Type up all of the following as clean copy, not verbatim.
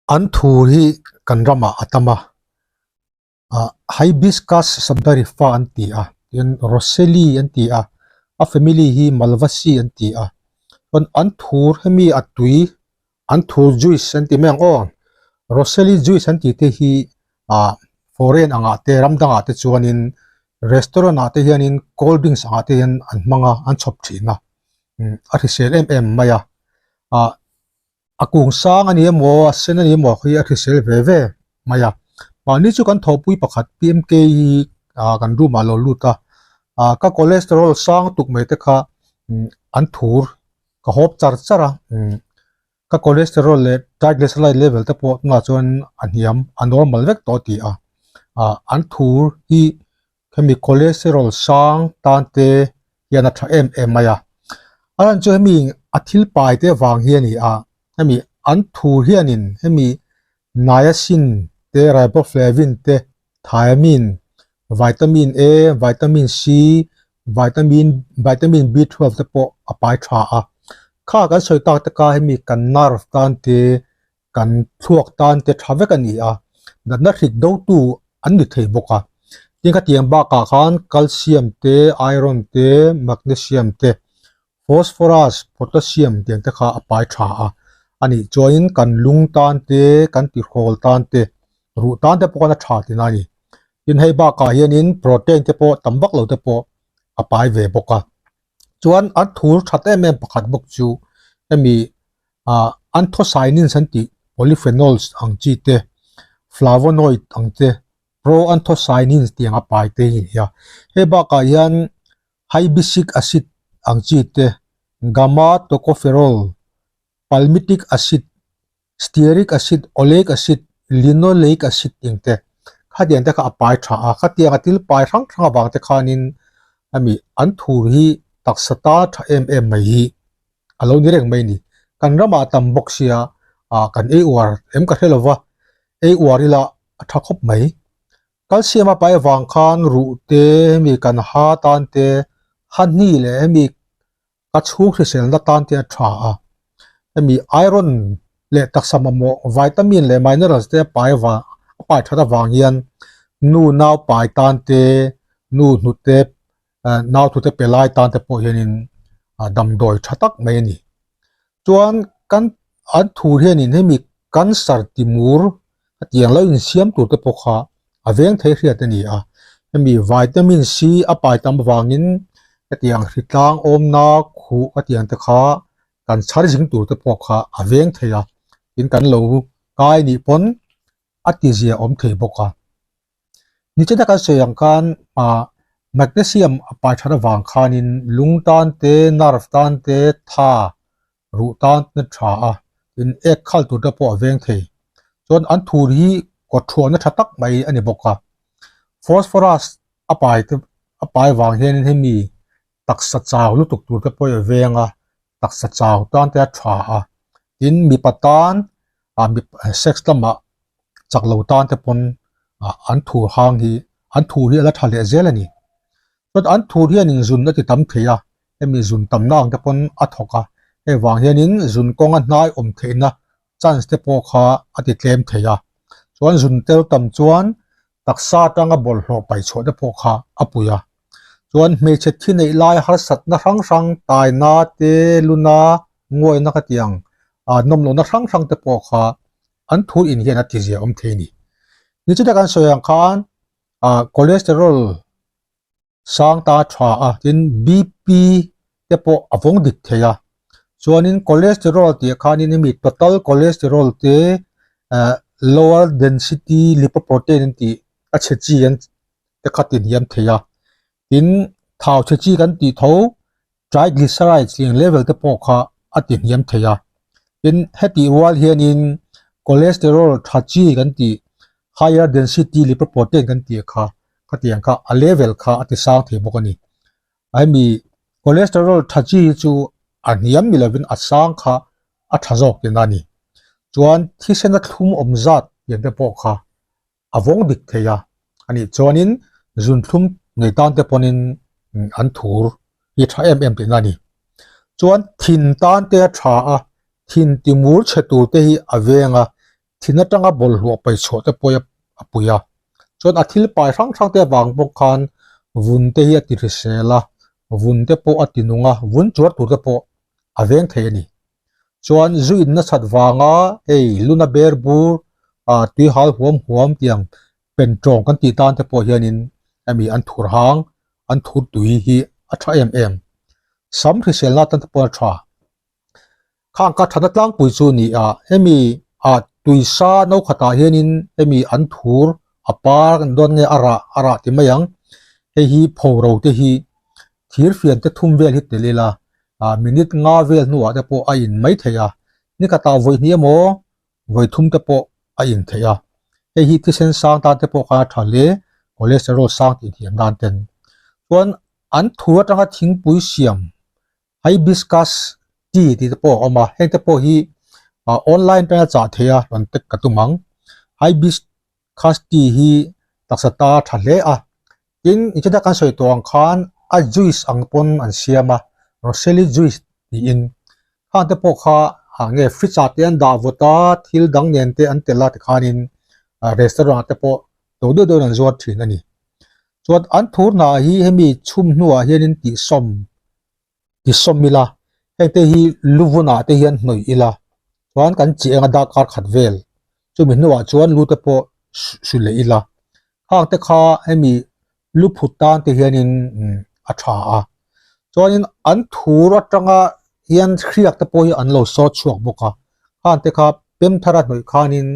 An thur hi kan ramah a tam a, ah Hibiscus sabdariffa an ti a, tin Roseli an ti a, a family hi Malvaceae an ti a, chuan an thur hemi a tui an thur juice an ti mai ang aw, Roseli juice an tih te hi ah foreign angah te ram dangah te chuanin restaurant ah te hianin cold drinks angah te hian an hmang a an chhawp thin a, a hrisel em em mai a, ah. A kung sang a ni emaw a sen a ni emaw khi a hrisel ve ve mai a. Mahni chu kan thawhpui pakhat PMK hi ah kan room ah a lo lut a, ah ka cholesterol sang tuk mai te kha an thur ka hawp char char a, ka cholesterol leh triglyceride level te pawh tunah chuan a hniam a normal vek tawh a ti a, ah an thur hi hemi cholesterol sang tan te hian a tha em em mai a a lan chu hemi a thil pai te vang hi a ni a hemi an thu hianin hemi niacin te riboflavin te thiamine vitamin A vitamin C vitamin vitamin B twelve te pawh a pai tha a kha kan sawi tak te kha hemi kan nerve tan te kan thluak tan te tha vek a ni a, natna hrik dotu an ni thei bawk a. Tin khatiang bakah khan calcium te, iron te, magnesium te, phosphorus, potassium tiang te kha a pai tha a. A nih chuanin kan lung tan te, kan tihrawl tan te, ruh tan te pawh khan a tha tihna a ni. Tin hei bakah hianin protein te pawh tam vak lo te pawh a pai ve bawk a. Chuan an thur that em em pakhat bawk chu hemi ah anthocyanins an tih polyphenols ang chi te flavonoid ang te proanthocyanins tih anga pai te hi a ni a hei bakah hian hibiscus acid ang chi te gamma tocopherol palmitic acid stearic acid, oleic acid, linoleic acid tih te khatiang te kha a pai tha a, khatiang a thil pai hrang hrang avang te khanin hemi an thur hi taksa ta tha em em mai hi a lo ni reng mai a ni. Kan ramah tam bawk sia ah kan ei uar em ka hre lo va, ei uar ila a tha khawp mai. Calcium a pai avang khan ruh te hemi kan ha tan te ha hni leh hemi Ka chhung hriselna tan te a tha a, hemi iron leh taksa mamawh vitamin leh minerals te a pai vang a pai that avang hian nu nau pai tan te nu hnute nau hnute pe lai tan te pawh hianin damdawi tha tak mai a ni. Chuan kan an thur hianin hemi cancer timur Hetiang lo insiam tur te pawh kha a veng thei hriat a ni a, hemi vitamin C a pai tam avangin hetiang hritlang awmna khuh hetiang te kha kan chhar zing tur te pawh kha a veng thei a, tin kan lo kai nih pawn a tizia awm thei bawk a. Nichina kan sawi ang khan ah magnesium a pai that avang khanin lung tan te, nerve tan te, tha ruh tan a tha a, tin ek khal tur te pawh a veng thei. Chuan an thur hi kawt thuahna tha tak mai a ni bawk a. Phosphorus a pai te a pai vang hianin hemi taksa chau lutuk tur te pawh hi a veng a, taksa chau tan te a tha a. Tin mipa tan ah mipa sex lamah chak lo tan te pawn ah an thur hang hi an thur hi a la tha leh zel a ni. Chuan an thur hianin zun a ti tam thei a, hemi zun tamna ang te pawn a thawk a, hei vang hianin zun kawnga hnai awm theihna chance te pawh kha a ti tlem thei a, chuan zun tel tam chuan taksa atanga bawlhhlawh paih chhuah te pawh kha a pui a, chuan hmeichhe thi neih lai harsatna hrang hrang taina te luna nguaina ka tih ang ah nawm lohna hrang hrang te pawh kha an thu in hian a ti zia awm thei a ni. Nichina kan sawi ang khan ah cholesterol sang ta tha a tin BP te pawh a vawng dik thei a chuanin cholesterol tih khanin hemi total cholesterol te eh lower density lipoprotein an tih a chhe chi an te kha ti hniam thei a tin thau chhe chi kan tih tho triglycerides tih ang level te pawh kha a ti hniam thei a tin hetih rual hianin cholesterol tha chi kan tih higher density lipoprotein kan tih kha khatiang kha a level kha a ti sang thei bawk a ni hemi cholesterol tha chi hi chu a hniam ni lovin a sang kha a tha zawk tihna a ni chuan thisena thlum awm zat pian te pawh kha a vawng dik thei a anih chuanin zunthlum nei tan te pawnin an thur hi tha em em tihna a ni. Chuan thin tan te a tha a, thin timur chhe tur te hi a veng a. Thin atanga bawlhhlawh paihchhuah te pawh a pui a. Chuan a thil pai hrang hrang te avang bawk khan vun te hi a ti hrisel a, vun te pawh a ti nung a, vun chuar tur te pawh a veng thei a ni. Chuan zu in nasat vanga hei luna ber bur ah tui hal huam huam tiang pen tawng kan tih tan te pawh hianin hemi an thur hang an thur tui hi a tha em em. Sam hriselna tan te pawh a tha. Khang ka thana tlangpui chu ni a, hemi ah tuisa no khatah hianin hemi an thur a par kan dawn nge a rah a rah ti mai ang. Hei hi phoro te hi thir fian te thum vel hi tel ila ah minute nga vel hnuah te pawh a in mai thei a, ni khatah vawi hnih emaw vawi thum te pawh a in theih a. Hei hi thisen sang tan te pawh khan a tha hle, cholesterol sang tih thiam nan ten. Chuan an thur atanga thingpui siam Hibiscus tea tih te pawh a awm a, heng te pawh hi ah online atanga chah theih a rawn tek ka tum ang. Hibiscus tea hi taksa ta a tha hle a, tin inchheta kan sawi tawh ang khan a juice ang pawn an siam a, Roseli juice tiin. Khang te pawh kha ah nge fridge ah te an dah vawt a, thil dang nen te an telh a tikhanin restaurant ah te pawh to deuh deuhin an zuar thin a ni. Chuan an thur hnah hi hemi chhum hnuah hianin tihsawm tihsawm ila hengte hi lu vunah te hian hnawih ila chuan kan chi enga darkar khat vel chumi hnuah chuan lu te pawh hru leh ila khang te kha hemi lu phut tan te hianin a tha a chuanin an thur atanga hian hriak te pawh hi an lo sawt chhuak bawk a khang te kha pem thar a hnawih khanin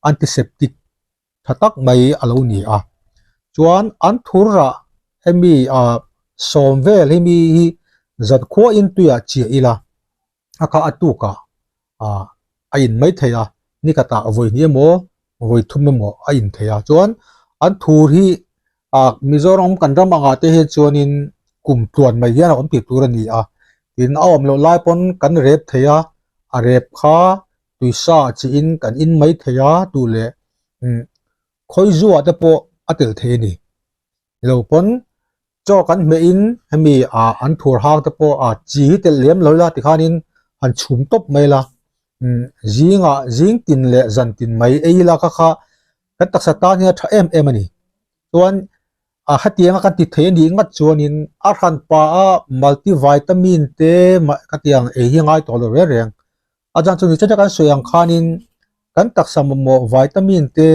antiseptic tha tak mai a lo ni a. Chuan an thur rah hemi ah sawm vel hemi hi zan khuain tuiah chiah ila a kha a tukah ah a in mai thei a, ni khatah vawi hnih emaw vawi thum emaw a in thei a. Chuan an thur hi ah Mizoram kan ram angah te hian chuanin kum tluan mai hian a awm tih tur a ni a, tin a awm loh lai pawn kan rep thei a, a rep kha tuisa chiin kan in mai thei a duh leh umm khawizuah te pawh a tel thei a ni. Lo pawn chaw kan hmeh in hemi ah an thur hang te pawh a chi hi telh lem lo ila tikhanin han chhum tawp mai la umm zingah zing tin leh zan tin mai ei ila kha kha kan taksa tan hian a tha em em a ni. Chuan a hetianga kan ti thei a nih ngat chuanin a hranpa a multivitamin te ka ti ang ei hi a ngai tawh lo reng reng. A chang chu ni chata kan sawi ang khanin kan taksa mamawh vitamin te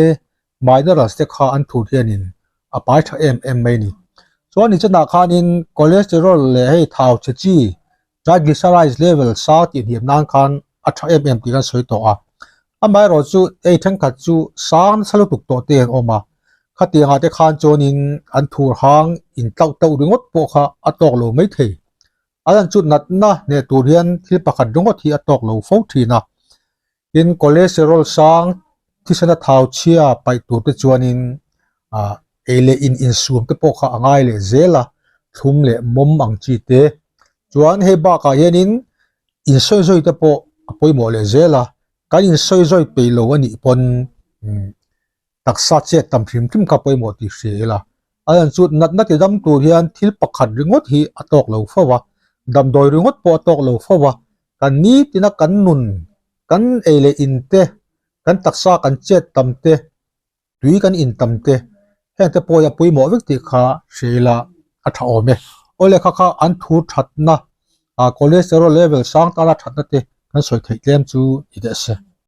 minerals te kha an thut hianin a pai tha em em mai a ni. Chuan ni chenah khanin cholesterol leh hei thau chhe chi triglycerides level sang tih hniam nan khan a tha em em tih kan sawi tawh a. Amaherawh chu hei thenkhat chu sang nasa lutuk tawh te an awm a, khatiangah te khan chuanin an thur hang intlauh tauh ringawt pawh kha a tawk lo maithei. A lan chu natna hneh tur hian thil pakhat ringawt hi a tawk lo fo thin a. Tin, cholesterol sang thisena thau chhia paih tur te chuanin ah ei leh in insum te pawh kha a ngai leh zel a, thlum leh mawm ang chi te. Chuan hei bakah hianin insawi zawi te pawh a pawimawh leh zel a, kan insawi zawi peih lo a nih pawn umm taksa chet tam hrim hrim kha pawimawh tih hria ila. A lan chu natna ti dam tur hian thil pakhat ringawt hi a tawk lo fo a, damdawi ringawt pawh a tawk lo fo a, kan nitina kan nun, kan ei leh in te, kan taksa kan chet tam te, tui kan in tam te, heng te pawh hi a pawimawh vek tih kha hria ila a tha awm e. Awle kha kha an thu thatna, cholesterol level sang tana thatna te kan sawi theih tlem chu ni teh se.